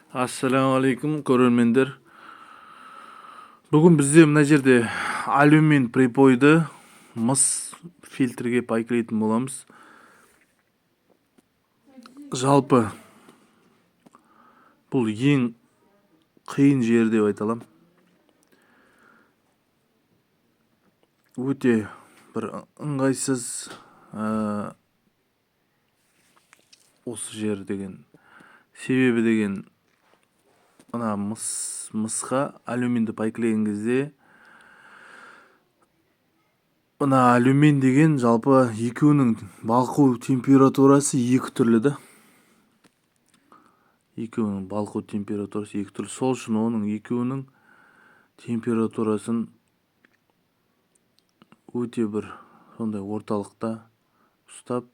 Ассалаумағалейкум, көрермендер! Бүгін бізде мына жерде алюмин припойды мыс фильтрге пайкалайтын боламыз. Жалпы бұл ең қиын жері деп айта аламын. Өте бір ыңғайсыз осы жер деген. Себебі деген мына мысқа алюминді пайкалеген кезде мына алюмин деген жалпы екеуінің балқу температурасы екі түрлі да. Екеуінің балқу температурасы екі түрлі. Сол үшін оның екеуінің температурасын өте бір сондай орталықта ұстап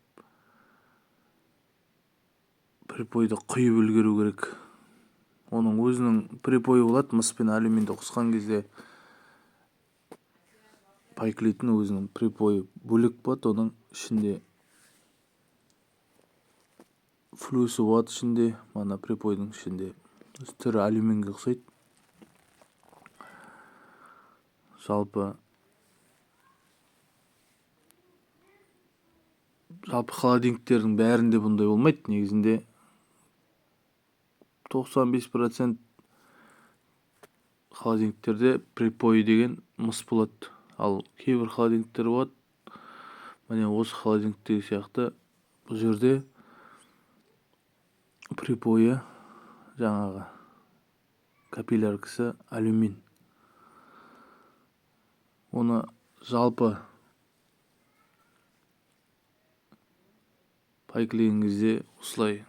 припойды құйып үлгеру керек. Оның өзінің припойы болады, мыс пен алюминді қосқан кезде пайкалайтын өзінің припойы бөлек болады, оның ішінде флюсі болады ішінде, мана припойдың ішінде түрі алюминге ұқсайды. Жалпы холодильниктердің бәрінде бұндай болмайды. Негізінде 95% холодильниктерде припой деген мыс болады. Ал кейбір холодильниктер болады, міне осы холодильниктегі сияқты бұл жерде припойы жаңағы капилляркасы алюмин. Оны жалпы пайкалеген кезде осылай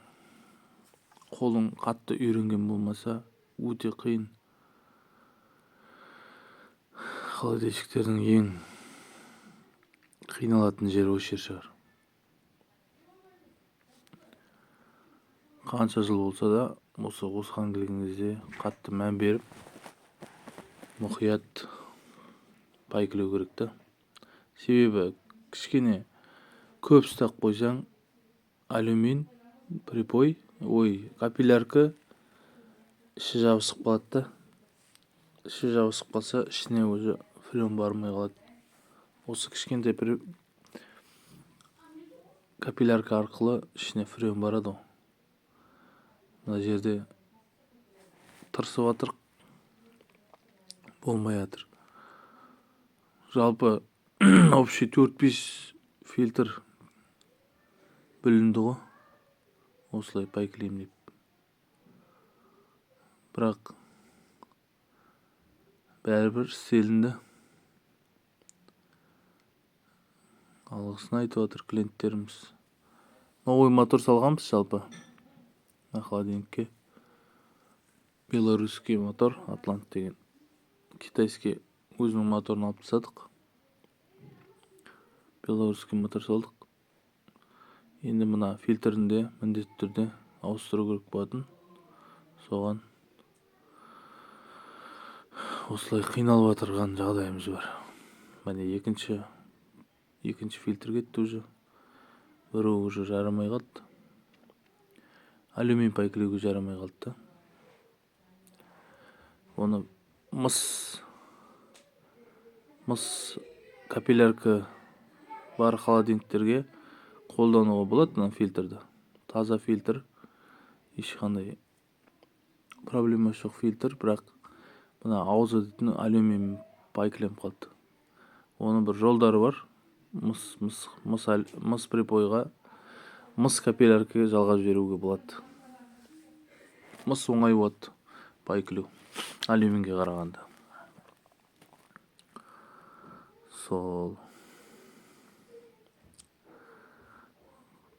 қолың қатты үйренген болмаса өте қиын. Холодильниктердің ең қиналатын жері осы жер шығар. Қанша жыл болса да осыған келген кезде қатты мән беріп мұқият пайкалау керек та. Себебі кішкене көп ұстап қойсаң алюмин припой, ой, капиллярка іші жабысып қалады да. Іші жабысып қалса ішіне уже фреон бармай қалады. Осы кішкентай капиллярка арқылы ішіне фреон барады ғой. Мына жерде тырысып жатыр, болмай жатыр. Жалпы общий 4-5 фильтр бүлінді ғой. Осылай пайкалаймын деп. Бірақ бәрібір істелінді. Алғысын айтып жатыр клиенттеріміз. Новый мотор салғанбыз жалпы. Мына холодильникке. Белорусский мотор, Атлант деген. Китайский өзінің моторын алып тастадық. Белорусский мотор салдық. Енді мына фильтрін де міндетті түрде ауыстыру керек болатын. Соған осылай қиналып отырған жағдайымыз бар. Міне екінші фильтр кетті уже. Біреуі уже жарамай қалды. Алюмин пайкалеуге жарамай қалды да. Оны мыс капиллярка бар холодильниктерге қолдануға болады мына фильтрді. Таза фильтр, ешқандай проблема жоқ фильтр, бірақ мына аузы дейтін алюмин пайкаленіп қалды. Оның бір жолдары бар. Мыс припойға, мыс капилляркаға жалғап жіберуге болады. Мыс оңай болады пайкалеу алюминге қарағанда. Сол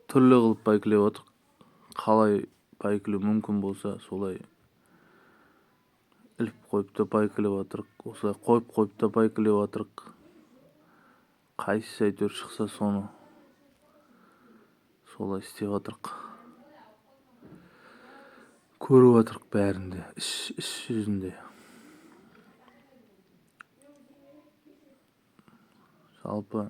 түрлі қылып пайкалеп отыр. Қалай пайкалеу мүмкін болса солай іліп қойып та пайкалеп отыр. Осылай қойып қойып та пайкалеп отыр. Қайсысы әйтеуір шықса соны солай істеп отыр. Көріп отырық бәрінде, іш жүзінде. Жалпы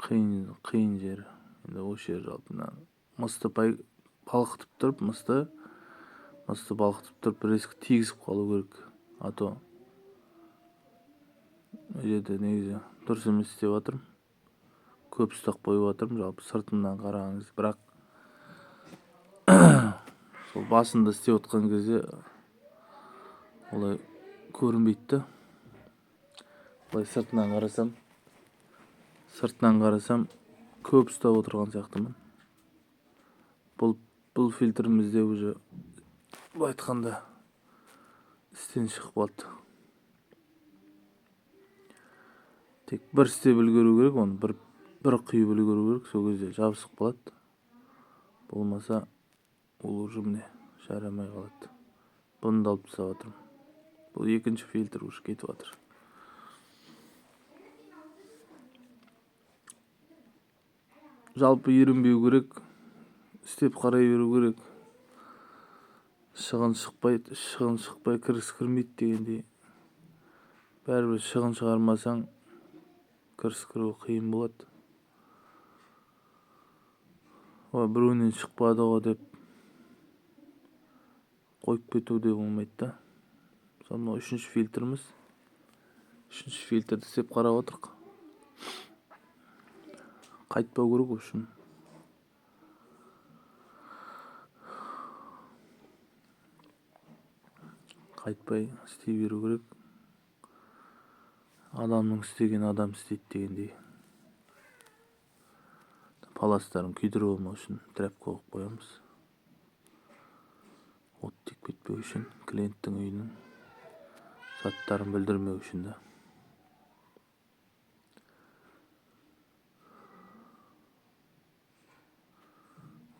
қиын жері. Енді осы жер жалпы мына мысты балқытып тұрып, мысты балқытып тұрып резко тигізіп қалу керек. А то мына жерде негізі дұрыс емес істеп жатырмын. Көп ұстап қойып жатырмын жалпы сыртынан қарағаныңыз, бірақ сол басында істеп отқан кезде олай көрінбейді да. Былай сыртынан қарасам көп ұстап отырған сияқтымын. Бұл фильтрімізде уже былай айтқанда істен шығып қалды. Тек бір істеп үлгеру керек, оны бір құйып үлгеру керек, сол кезде жабысып қалады. Болмаса ол уже міне жарамай қалады. Бұны да алып тастап жатырмын. Бұл екінші фильтр уже кетіп жатыр. Жалпы ерінбеу керек, істеп қарай беру керек. Шығын шықпай кіріс кірмейді дегендей. Бәрібір шығын шығармасаң кіріс кіру қиын болады. Ой, біреуінен шықпады ғой деп қойып кету де болмайды да. Мысалы, мынау үшінші фильтріміз. Үшінші фильтрді істеп қарап отырық. Қайтпау керек, в общем. Қайтпай істей беру керек. Адамның істеген адам істейді дегендей. Паластарын күйдіріп алмау үшін тряпка қойып қоямыз. От тиіп кетпеу үшін, клиенттің үйінің заттарын бүлдірмеу үшін да.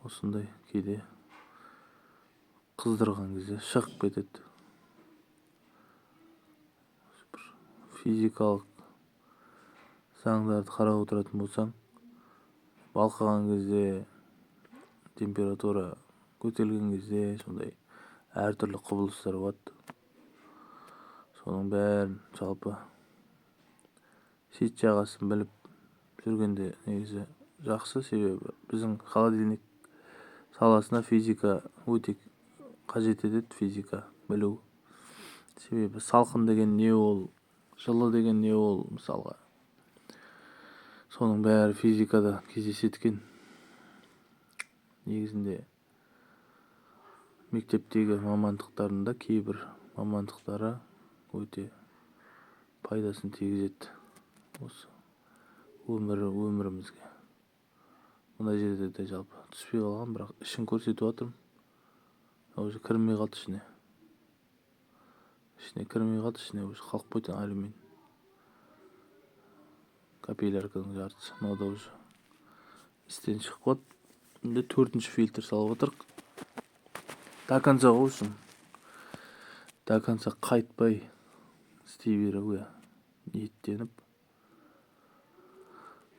Осындай кейде қыздырған кезде шығып кетеді. Бір физикалық заңдарды қарап отыратын болсаң, балқыған кезде, температура көтерілген кезде сондай әртүрлі құбылыстар болады. Соның бәрін жалпы шет жағасын біліп жүргенде негізі жақсы, себебі біздің холодильник саласына физика өте қажет етеді, физика білу. Себебі салқын деген не ол, жылы деген не ол, мысалға. Соның бәрі физикада кездеседі екен. Негізінде мектептегі мамандықтарында кейбір мамандықтары өте пайдасын тигізеді осы өмірімізге. Мына жерде де жалпы түспей қалған, бірақ ішін көрсетіп жатырмын. Уже кірмей қалды ішіне. Ішіне кірмей қалды, ішіне уже қалып қойды алюмин. Капиллярканың жартысы. Мынау да уже істен шығып қалды. Енді төртінші фильтр салып отырық. До конца ғой, в общем. До конца қайтпай істей беруге ниеттеніп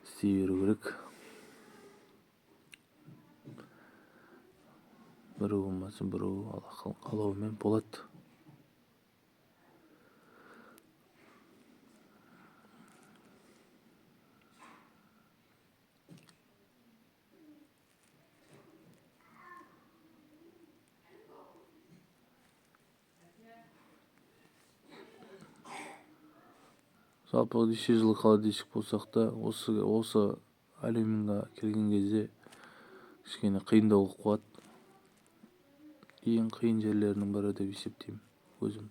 істей беру керек. Біреу болмаса біреу Аллахтың қалауымен болады. Жалпы неше жыл холодильщик болсақ та, осы алюминға келген кезде кішкене қиындау болып қалады. Ең қиын жерлерінің бірі деп есептеймін өзім.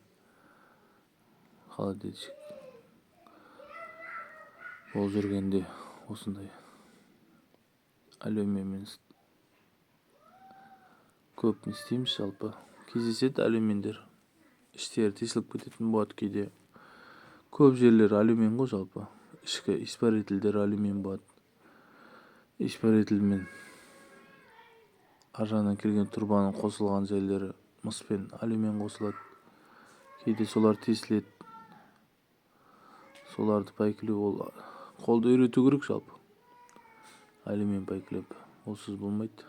Холодильщик болып жүргенде осындай алюминмен көп не істейміз жалпы. Кездеседі алюминдер. Іштері тесіліп кететін болады кейде. Көп жерлер алюмин ғой жалпы. Ішкі испарительдер алюмин болады. Испарительмен ар жағынан келген трубаның қосылған жерлері мыс пен алюмин қосылады. Кейде солар тесіледі. Соларды пайкілеу ол қолды үйрету керек жалпы. Алюмин пайкілеп олсыз болмайды.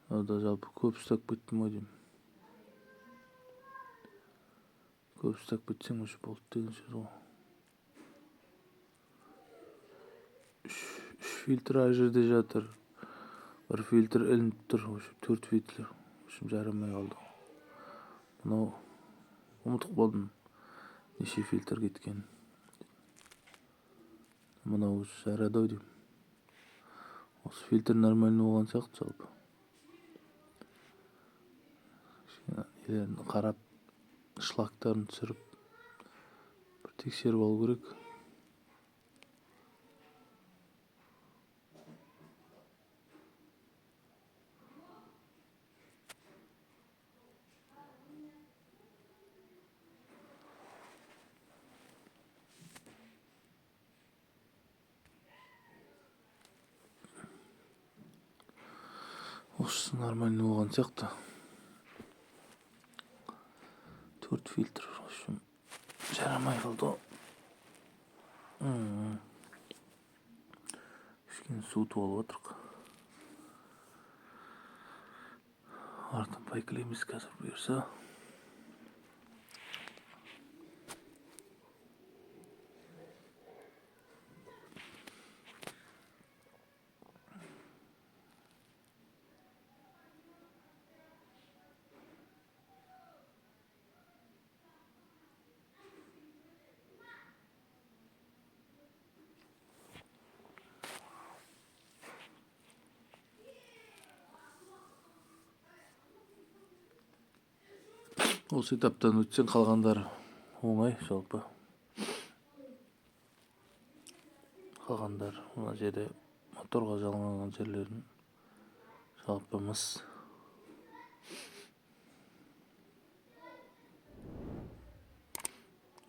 Мынау да жалпы көп ұстап кеттім ғой деймін. Көп ұстап кетсең уже болды деген сөз ғой. Үш фильтр ар жерде жатыр. Бір фильтр ілініп тұр. В общем, 4 фильтр. В общем, жарамай қалды. Мынау ұмытып қалдым. Неше фильтр кеткен. Мынау жарады ау деймін. Осы фильтр нормальный болған сияқты жалпы. Кішкене нелерін қарап, шлактарын түсіріп, бір тексеріп алу керек. Осы нормальный болған сияқты. 4 фильтр, в общем, жарамай қалды ғой. Кішкене суытып алып отырық. Артын пайкалаймыз қазір бұйырса. Осы этаптан өтсең қалғандары оңай жалпы. Қалғандар мына жерде моторға жалғанған жерлерін жалпы мыс.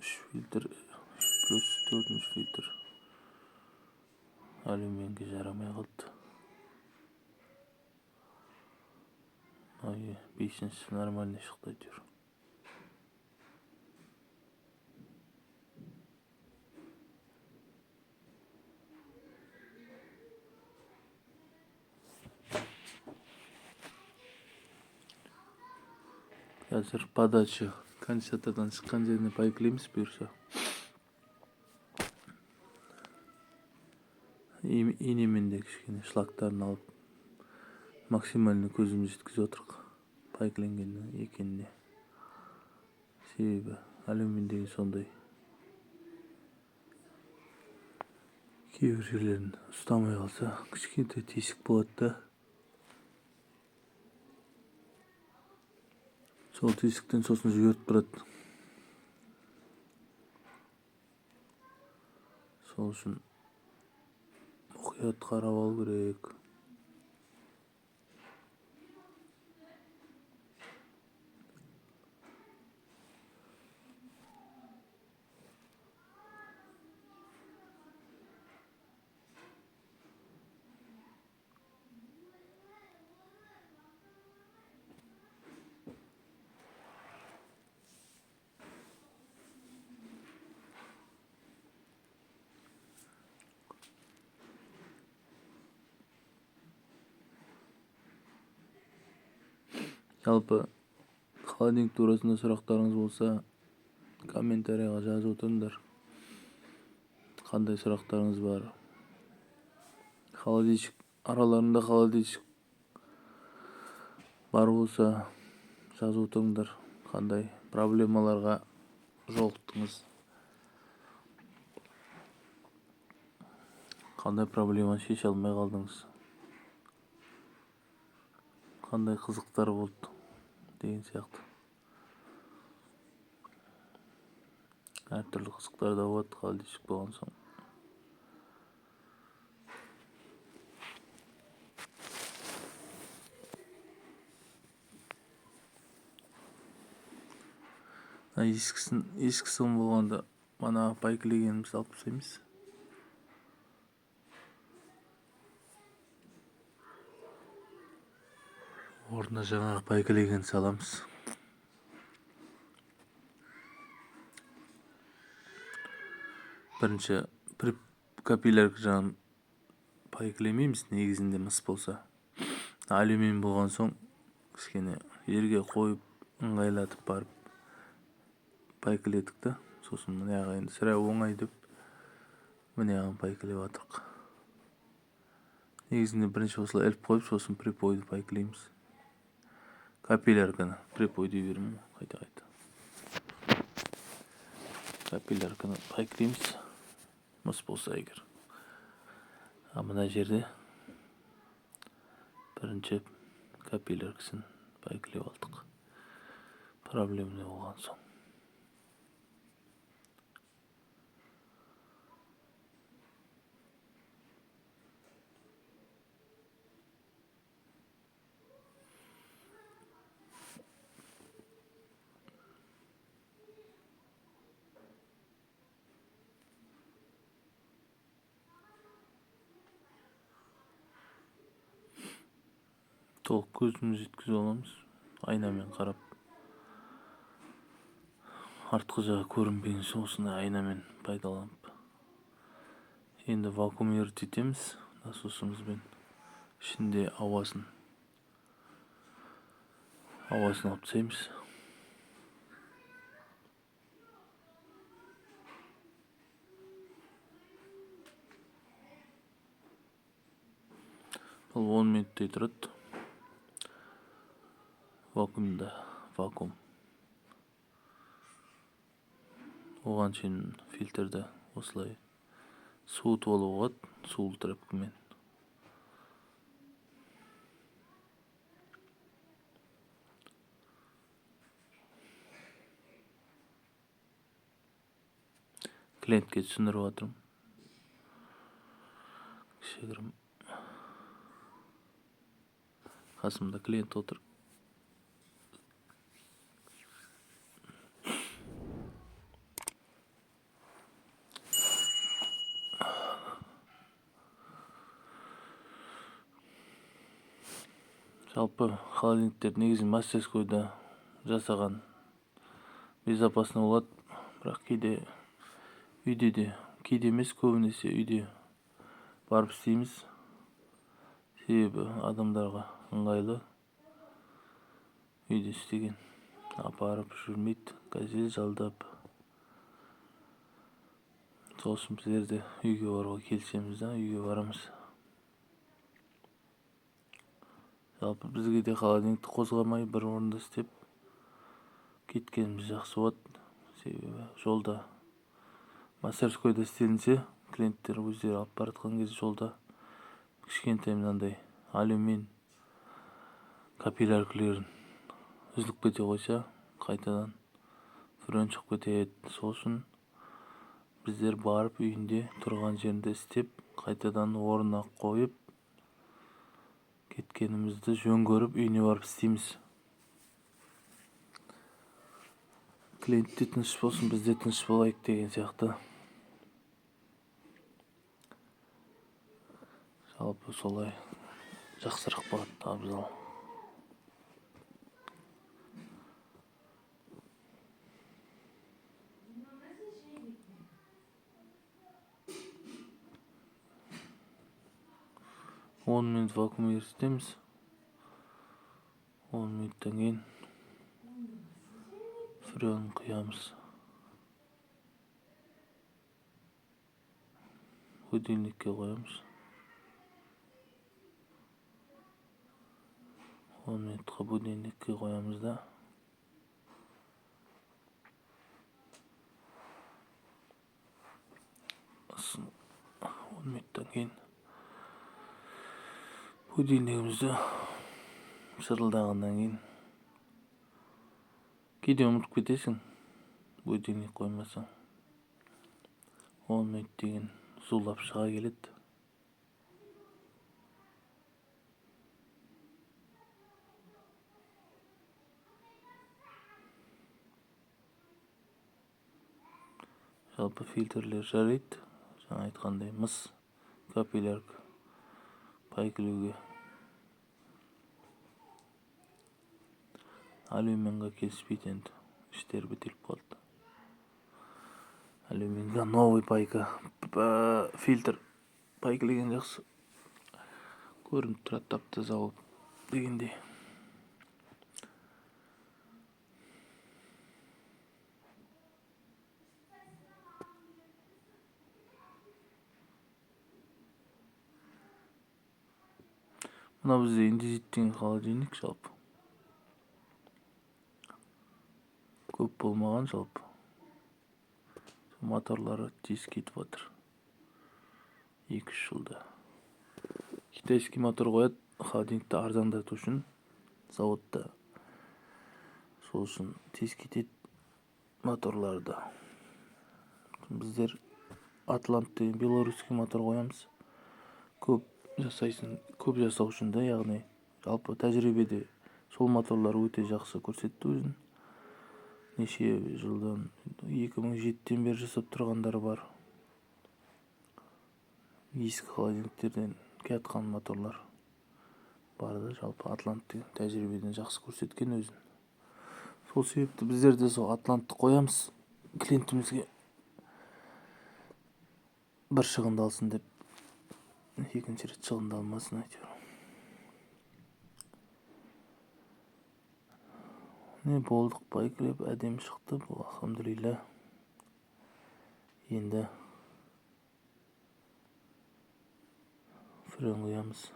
3 фильтр плюс 4 фильтр алюминге жарамай қалды. Ай, 5-шісі нормальный шықты әйтеуір. Қазір подача конденсатордан шыққан жеріне пайкалаймыз бұйырса. Инемен де кішкене шлактарын алып максимально көзіміз жеткізіп отырық пайкаленген екеніне. Себебі алюмин деген сондай. Кейбір жерлерін ұстамай қалса кішкентай тесік болады да. Сол тесіктен сосын жіберіп тұрады. Сол үшін мұқият қарап алу керек. Жалпы холодильник турасында сұрақтарыңыз болса, комментарийға жазып отырыңдар. Қандай сұрақтарыңыз бар? Холодильник, араларында холодильник бар болса, жазып отырыңдар. Қандай проблемаларға жолықтыңыз? Қандай проблеманы шеше алмай қалдыңыз? Қандай қызықтар болды деген сияқты. Әртүрлі қызықтар да болады холодильник болған соң. Мына ескісін болғанда мана пайкілегенімізді алып тастаймыз. Орнына жаңағы пайкілеген саламыз. Бірінші капиллярка жағын пайкілемейміз, негізінде мыс болса. Алюмин болған соң кішкене жерге қойып ыңғайлатып барып пайкіледік та. Сосын мына енді сірә оңай деп мына жағын пайкілеп жатырық. Негізінде бірінші осылай іліп қойып, сосын припойды пайкілейміз. Капиллярканы припой дей беремін ғой, қайта-қайта. Капиллярканы пайкілейміз. Мыс болса егер. А мына жерде бірінші капилляркасын пайкілеп алдық. Проблемный болған соң. Толық көзіміз жеткізе аламыз. Айнамен қарап. Артқы жағы көрінбеген соң осындай айнамен пайдаланып. Енді вакуумировать етеміз насосымызбен. Ішінде ауасын алып тастаймыз. Бұл 10 минуттай тұрады. Вакуумда, вакуум. Оған шейін фильтрді осылай суытып алуға болады, сулы тряпкамен. Клиентке түсіндіріп жатырмын. Кішігірім қасымда клиент отыр. Жалпы холодильниктер негізі мастерскойда жасаған безопасный болады, бірақ кейде үйде де, кейде емес, көбінесе үйде барып істейміз. Себебі адамдарға ыңғайлы үйде істеген, апарып жүрмейді, газель жалдап. Сол үшін біздер де үйге баруға келісеміз да, үйге барамыз. Жалпы бізге де холодильникті қозғамай бір орында істеп кеткеніміз жақсы болады. Себебі жолда мастерскойда істелінсе, клиенттер өздері алып бара жатқан кезде жолда кішкентай мынандай алюмин капилляркілерін үзіліп кете қойса, қайтадан фреон шығып кетеді. Сол үшін біздер барып үйінде тұрған жерінде істеп, қайтадан орнына қойып кеткенімізді жөн көріп үйіне барып істейміз. Клиент те тыныш болсын, біз де тыныш болайық деген сияқты. Жалпы солай жақсырақ болады, абзал. 10 минут вакуум етеміз. 10 минуттан кейін фреон құямыз. Будильникке қоямыз. 10 минутқа будильникке қоямыз да. Сосын 10 минуттан кейін будильнигімізді шырылдағаннан кейін кейде ұмытып кетесің, будильник қоймасаң. 10 минут деген зулап шыға келеді. Жалпы фильтрлер жарайды. Жаңа айтқандай мыс капиллярка пайкілеуге, алюминға келіспейді енді, іштері бітеліп қалды. Алюминға новый пайка, фильтр пайкілеген жақсы, көрініп тұрады тап-таза болып дегендей. Мына бізде индезит деген холодильник жалпы. Көп болмаған жалпы. Моторлары тез кетіп жатыр. 2-3 жылда. Китайский мотор қояды, холодильникті арзандату үшін заводта. Сол үшін тез кетеді моторлары да. Біздер Атлант деген белорусский мотор қоямыз. Көп жасайсың, көп жасау үшін да, яғни жалпы тәжірибеде сол моторлар өте жақсы көрсетті өзін. Неше жылдан, 2007-тен бері жасап тұрғандар бар. Ескі холодильниктерден келатқан моторлар бар да, жалпы Атлант деген тәжірибеден жақсы көрсеткен өзін. Сол себепті біздер де сол Атлантты қоямыз клиентімізге, бір шығындалсын деп, екінші рет шығындалмасын әйтеуір. Не болдық, байкілеп әдемі шықты бұл, алхамдулилля. Енді френ құямыз.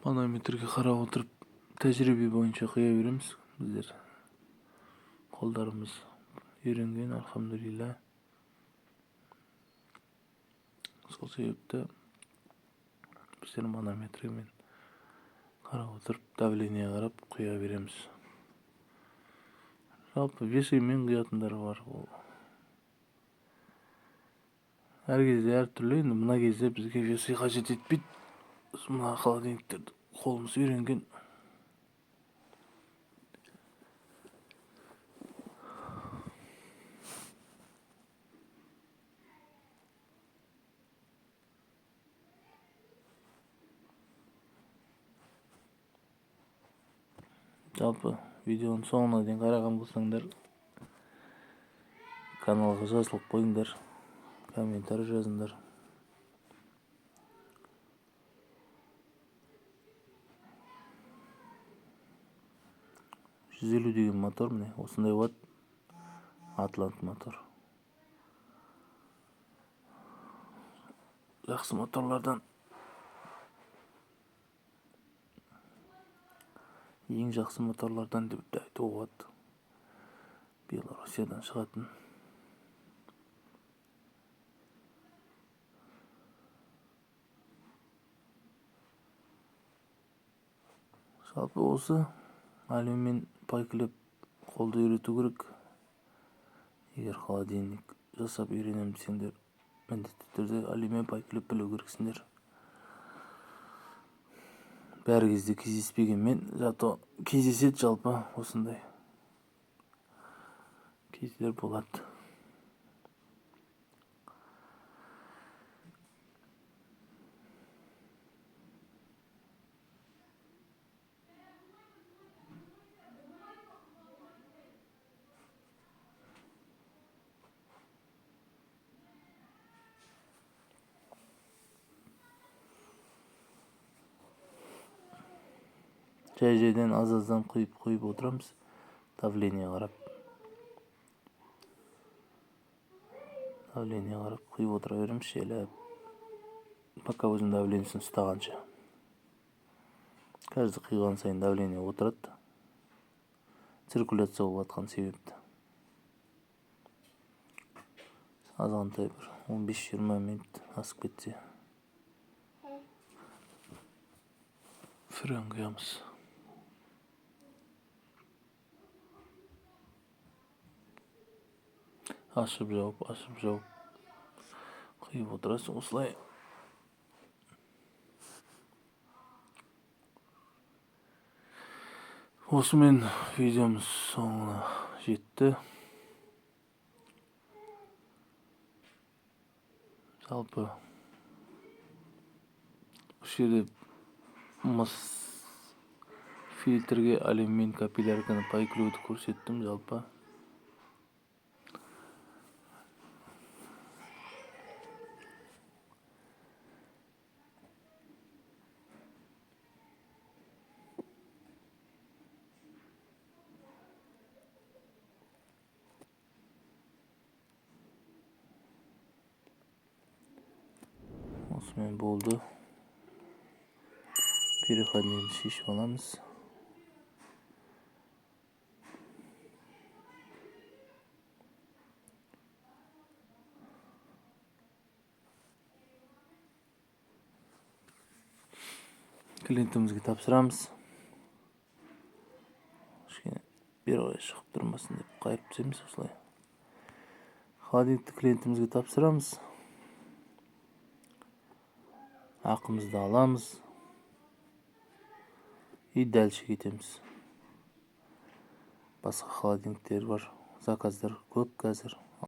Манометрге қарап отырып тәжірибе бойынша құя береміз. Біздер қолдарымыз үйренген, алхамдулилля. Сол себепті біздер манометрмен қарап отырып, давление қарап құя береміз. Жалпы весімен құятындар бар. Ол әр кезде әртүрлі. Енді мына кезде бізге весы қажет етпейді. Мына холодильниктерді қолымыз үйренген. Жалпы видеоның соңына дейін қараған болсаңдар, каналға жазылып қойыңдар, комментарий жазыңдар. Жүз елу деген мотор міне осындай болады. Атлант мотор. Жақсы моторлардан, ең жақсы моторлардан деп те айтуға болады. Белоруссиядан шығатын. Жалпы осы алюмин пайкілеп қолды үйрету керек. Егер холодильник жасап үйренемін десеңдер, міндетті түрде алюмин пайкілеп білу керексіңдер. Бәр кезде кездеспегенмен, зато кездеседі жалпы осындай кездер болады. Жай-жайдан аз-аздан құйып-құйып отырамыз, давление қарап. Давление қарап құйып отыра береміз, шелеп. Пока өзінің давлениесін ұстағанша. Каждый құйған сайын давление отырады. Циркуляция болып жатқан себепті. Азғантай бір 15-20 минут асып кетсе, френ құямыз. Ашып жауып, ашып жауып Құйып отырасың осылай. Осымен видеомыз соңына жетті. Жалпы осы жерде мыс фильтрге алюмин капиллярканы пайклеуді көрсеттім жалпы. Осымен болды. Переходнигін шешіп аламыз. Клиентімізге тапсырамыз. Кішкене бері қарай шығып тұрмасын деп қайырып тастаймыз осылай. Холодильникті клиентімізге тапсырамыз. Ақымызды аламыз. И дальше кетеміз. Басқа холодильниктер бар. Заказдар көп қазір.